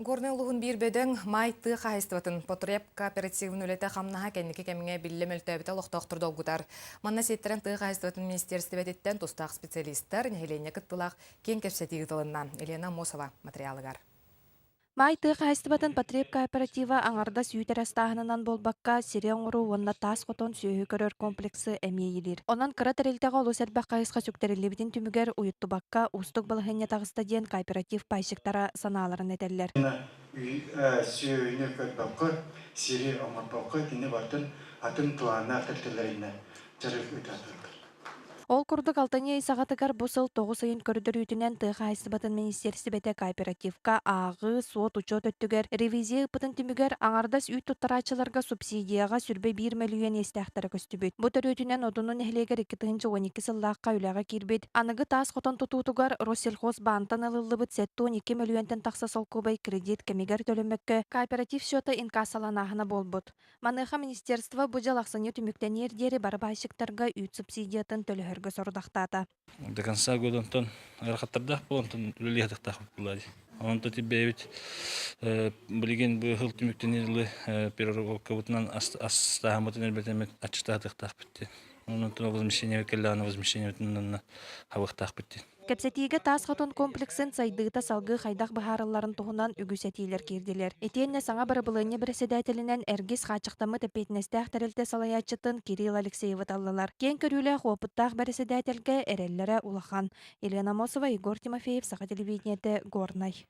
Горнай улууһун биир бөдөҥ Маай тыа хаһаайыстыбатын потреб кооперативын үлэтэ хамнаһа кэнники кэмҥэ биллэ мөлтөөбүтэ олохтоохтору долгутар. Манна сиэттэрэн тыа хаһаайыстыбатын министиэристибэтиттэн тустаах специалистар, нэһилиэнньэ кыттыылаах киэҥ кэпсэтии ыытылынна. Елена Аммосова материалыгар. Маай тыа хаһаайыстыбатын потреб кооператива аҥардас үүт эрэ астааһынынан буолбакка, сири оҥоруу уонна таас хотон сүөһү көрөр комплексы эмиэ иилиир. Онон кыра тэрилтэҕэ олус элбэх хайысха сүктэриллибитин түмүгэр уйуттубакка уустук балаһыанньа таҕыста диэн кооператив пайщиктара санааларын этэллэр. Сүөһүнү көрбөккө, сири оҥорбокко итини барытын атын туһааннаах тэрилтэлэринэн дьарык ыыталлар. Ол курдук алтынньы ый саҕатыгар бу сыл тоҕус ыйын көрдөрүүтүнэн тыа хаһаайыстыбатын министиэристибэтэ кооперативка ааҕыы, суот-учуот өттүгэр ревизия ыыппытын түмүгэр аҥардас үүт туттарааччыларга субсидияҕа 21 мөлүйүөн иэстээхтэрэ көстүбүт. Бу төрүөтүнэн Одуну нэһилиэгэр 2012 сыллаахха үлэҕэ киирбит аныгы таас хотон тутуутугар Россельхозбаантан ылыллыбыт 72 мөлүйүөнтэн тахса солкуобай кредит кэмигэр төлөммөккө кооператив счета инкассаланааһына буолбут. Маныаха министерство бу дьыл ахсынньы түмүктэниэр диэри бары пайщиктарга үүт субсидиятын төлөһөргө сорудахтаата. До конца года онтон ыарахаттардаах буолан онтон үлэлиэхтаах буолла дии. Онон тиббэйбит билигин бу сыл түмүктэнир ылы переработкабытынан астааһыммытын элбэтэммит аччытаатыахтаахпыт диэн. Онон возмещение кэллэҕинэ возмещениебытын хабыахтаахпыт диэн. Кэпсэтиигэ таас хотон комплексын сайдыыта салгыы хайдах быһаарылларын туһунан үгүс этиилэр киирдилэр. Итиэннэ саҥа бырабылыанньа бэрэссэдээтэлинэн Эргис хааччахтаммыт эппиэтинэстээх тэрилтэ салайааччытын Кирилл Алексеевы таллылар. Киэҥ көрүүлээх уопуттаах бэрэссэдээтэлгэ эрэллэрэ улахан. Елена Аммосова, Егор Тимофеев, Саха телевидениетэ, Горнай.